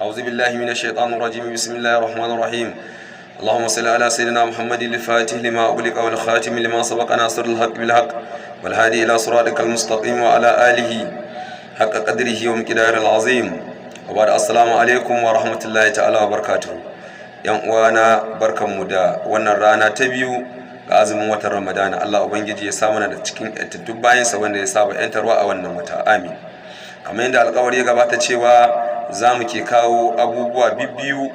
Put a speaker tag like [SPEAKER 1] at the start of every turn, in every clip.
[SPEAKER 1] أعوذ بالله من الشيطان الرجيم. بسم الله الرحمن الرحيم. اللهم صل على سيدنا محمد الفاتح لما أغلق والخاتم لما سبق، ناصر الحق بالحق، والهادي إلى صراطك المستقيم، وعلى آله حق قدره ومقداره العظيم. وبعد، السلام عليكم ورحمة الله تعالى وبركاته. Yan uwana, barkanmu da wannan rana ta biyu ga azumin watan Ramadana. Allah Ubangiji ya sa mana da cikin yantattun bayansa wanda ya saba yantarwa a wannan wata, amin. Kamar yadda alkawari ya gabata cewa za mu ke kawo abubuwa bibbiyu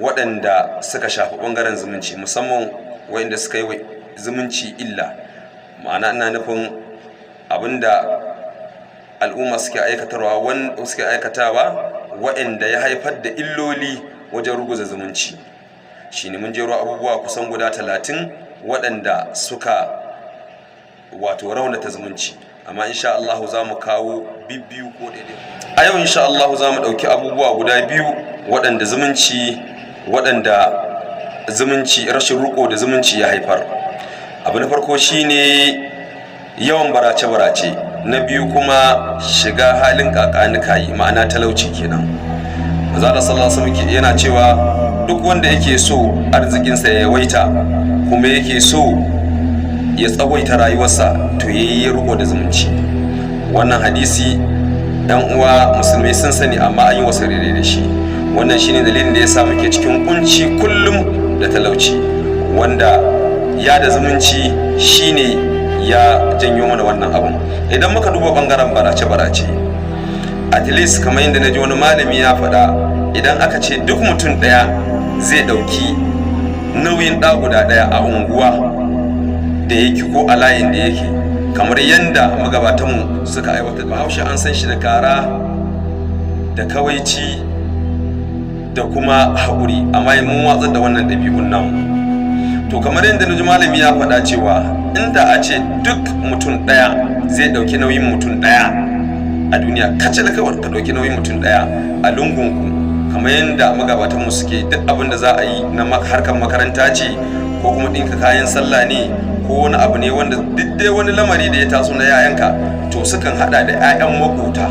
[SPEAKER 1] waɗanda suka shafi ɓangaren zumunci, musamman waɗanda suka yi wa zumunci illa, ma'ana ina nufin abinda al'umma suke aikatarwa, suke aikatawa waɗanda ya haifar da illoli wajen ruguza zumunci. Shine mun jero abubuwa kusan guda 30 waɗanda suka wato raunata zumunci, amma insha Allah za mu kawo bibbiyu ko daidai. A yau insha Allah za mu ɗauki abubuwa guda biyu waɗanda zumunci, rashin riko da zumunci ya haifar. Abu na farko shine yawan barace-barace, na biyu kuma shiga halin kakanikayi, ma'ana talauci kenan. Manzo Allah sallallahu alaihi wasallam yana cewa duk wanda yake so arzikinsa ya yawaita kuma yake so ya tsawaita rayuwarsa, to yayi riko da zumunci. Wannan hadisi dan uwa musulmai sun sani, amma an yi wasu rere da shi. Wannan shine dalilin da yasa muke cikin kunci kullum da talauci, wanda ya da zumunci shine ya janyo mana wannan abun. Idan muka duba bangaren barace-barace, at least kamar yadda na ji wani malami ya faɗa, idan aka ce duk mutum ɗaya zai ɗauki nauyin ɗa guda ɗaya a unguwa da yake ko a layin da yake, kamar yadda magabatanmu suka aiwatar. Bahaushe an san shi da kara da kawaici da kuma haƙuri, amma mun watsar da wannan ɗabi'un namu. To, kamar yadda na ji malami ya faɗa cewa inda a ce duk mutum ɗaya zai ɗauki nauyin mutum ɗaya a duniya kacal, kawai ka ɗauki nauyin mutum ɗaya a lungunku, kamar yadda magabatanmu suke, duk abin da za a yi na harkar makaranta ce, ko kuma ɗinka kayan sallah ne, ko wani abu ne wanda duk dai wani lamari da ya taso na 'ya'yanka, to sukan hada da 'ya'yan makota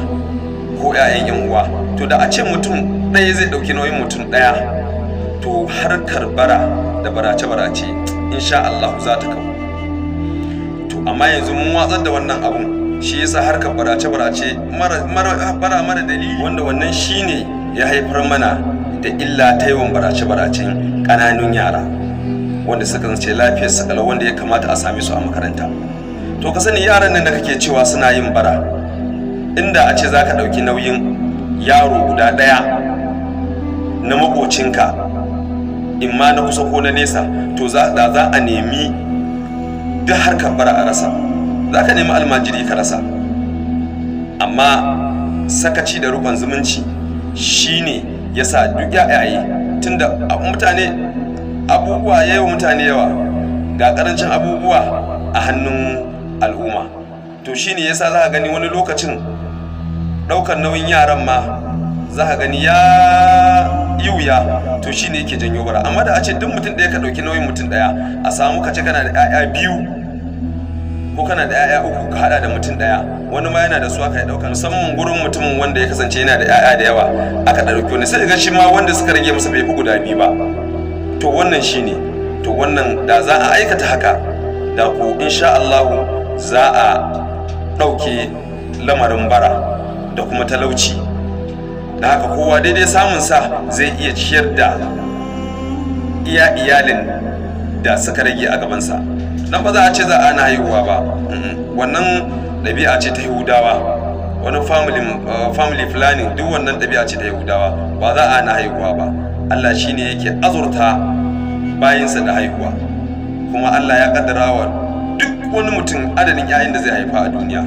[SPEAKER 1] ko 'ya'yan yan uwa. To, da a ce mutum ɗaya zai ɗauki nauyin mutum ɗaya, to harkar bara da barace-barace insha Allah za ta kawo. To, amma yanzu mun watsar da wannan abun, shi yasa harkar barace-barace, bara mara dalili, wanda wannan shine ya haifar mana da illa ta yawan barace-baracen ƙananun yara wanda suka zance lafiyar su kalau, wanda ya kamata a same su a makaranta. To, ka sani, yaran nan da kake cewa suna yin bara, inda a ce za ka ɗauki nauyin yaro guda ɗaya na makocinka, in ma na kusa ko na nesa, to za a nemi duk harkar bara a rasa, za ka nemi almajiri ka rasa. Amma sakaci da rukun zumunci shine yasa duk yayaye, tunda mutane abubuwa yawa, mutane yawa, ga karancin abubuwa a hannun al'umma, to shine yasa za ka gani wani lokacin ɗaukar nauyin yaran ma za ka gani ya yi wuya. To, shine yake janyo bara. Amma da a ce duk mutum ɗaya ka ɗauki nauyin mutum ɗaya, a samu ka ce kana da 'ya'ya biyu ko kana da 'ya'ya uku, ka hada da mutum ɗaya, wani ma yana da su aka yi ɗauka, musamman gurin mutumin wanda ya kasance yana da 'ya'ya da yawa, aka ɗauki wani, sai ga shi ma wanda suka rage masa bai fi guda biyu ba. To, wannan shine. To, wannan da za a aikata haka, da ku insha Allah za a ɗauke lamarin bara da kuma talauci. Da haka kowa daidai samun sa zai iya ciyar da iya iyalin da suka rage a gabansa. Dan ba za a ce za a ana haihuwa ba. Wannan ɗabi'a ce ta Yahudawa, wani family planning, duk wannan ɗabi'a ce ta Yahudawa. Ba za a ana haihuwa ba. Allah shine yake azurta bayinsa da haihuwa, kuma Allah ya kaddara wa duk wani mutum adadin 'ya'yan da zai haifa a duniya.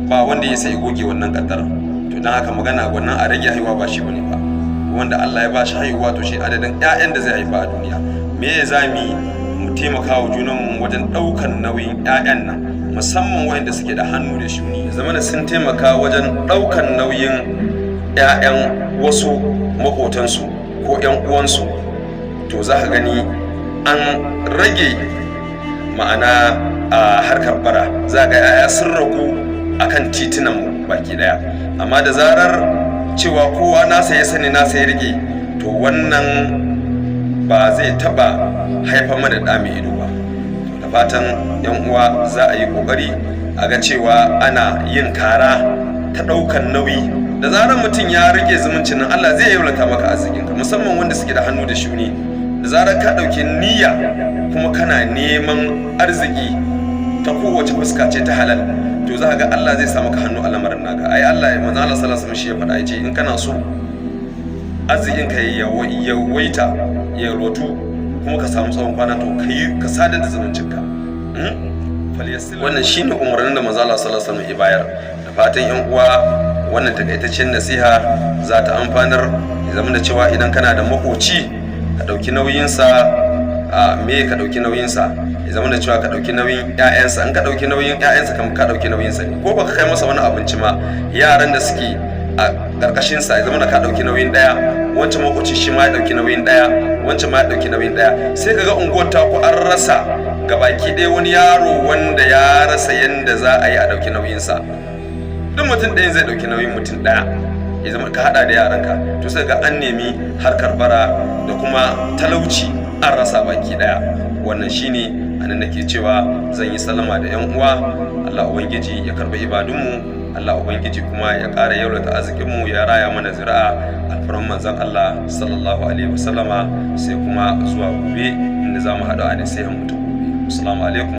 [SPEAKER 1] Ba wanda ya sai goge wannan kaddara. To, don haka magana wannan a rage haihuwa ba shi bane ba. Wanda Allah ya ba shi haihuwa, to shi adadin 'ya'yan da zai haifa a duniya. Me ya za mu yi mu taimaka wa junanmu wajen ɗaukan nauyin 'ya'yan nan, musamman waɗanda suke da hannu da shuni, ya zamana sun taimaka wajen ɗaukan nauyin 'ya'yan wasu makotansu ko 'yan uwansu, to za ka gani an rage, ma'ana a harkar bara za ga 'ya'ya sun ragu akan titunanmu baki daya. Amma da zarar Cewa kowa nasa ya sani, nasa ya rike, to wannan ba zai taba haifar mana da mai ido ba. To, da fatan yan uwa za a yi kokari a ga cewa ana yin kara ta ɗaukan nauyi. Da zarar mutum ya rike zumuncin nan, Allah zai yaulata maka arzikinka, musamman wanda suke da hannu da shuni. Da zarar ka ɗauki niyya kuma kana neman arziki ta kowace fuska ce ta halal, to za ga Allah zai sa maka hannu a lamarin naka. Ai Allah ya manzo Allah sallallahu alaihi wasallam shi ya faɗa, ya ce in kana so arzikin ka ya yawaita, ya rotu, kuma ka samu tsawon kwana, to ka yi ka sadar da zumuncinka. Wannan shine umarnin da manzo Allah sallallahu alaihi wasallam ya bayar. Da fatan yan uwa wannan takaitaccen nasiha za ta amfanar. Ya zama da cewa idan kana da makoci, ka ɗauki nauyinsa. A me ka ɗauki nauyinsa? Ya zama da cewa ka ɗauki nauyin ƴaƴansa. In ka ɗauki nauyin ƴaƴansa, kam ka ɗauki nauyinsa ne. Ko baka kai masa wani abinci ma, yaran da suke a ƙarƙashin sa, ya zama da ka ɗauki nauyin ɗaya, wancan makoci shi ma ya ɗauki nauyin ɗaya, wancan ma ya ɗauki nauyin ɗaya, sai ka ga unguwar taku an rasa gabaki ɗaya wani yaro wanda ya rasa yanda za a yi a ɗauki nauyinsa. Duk mutum ɗayan zai ɗauki nauyin mutum ɗaya, ya zama ka haɗa da yaranka, to sai ga an nemi harkar bara da kuma talauci an rasa baki ɗaya. Wannan shine anan nake cewa zan yi sallama da yan uwa. Allah Ubangiji ya karɓi ibadunmu, Allah Ubangiji kuma ya ƙara yaulata arzikinmu, ya raya mana zuri'a alfarman manzon Allah sallallahu alaihi wasallama. Sai kuma zuwa gobe inda za mu haɗu a nasihan mu ta gobe. Assalamu alaikum.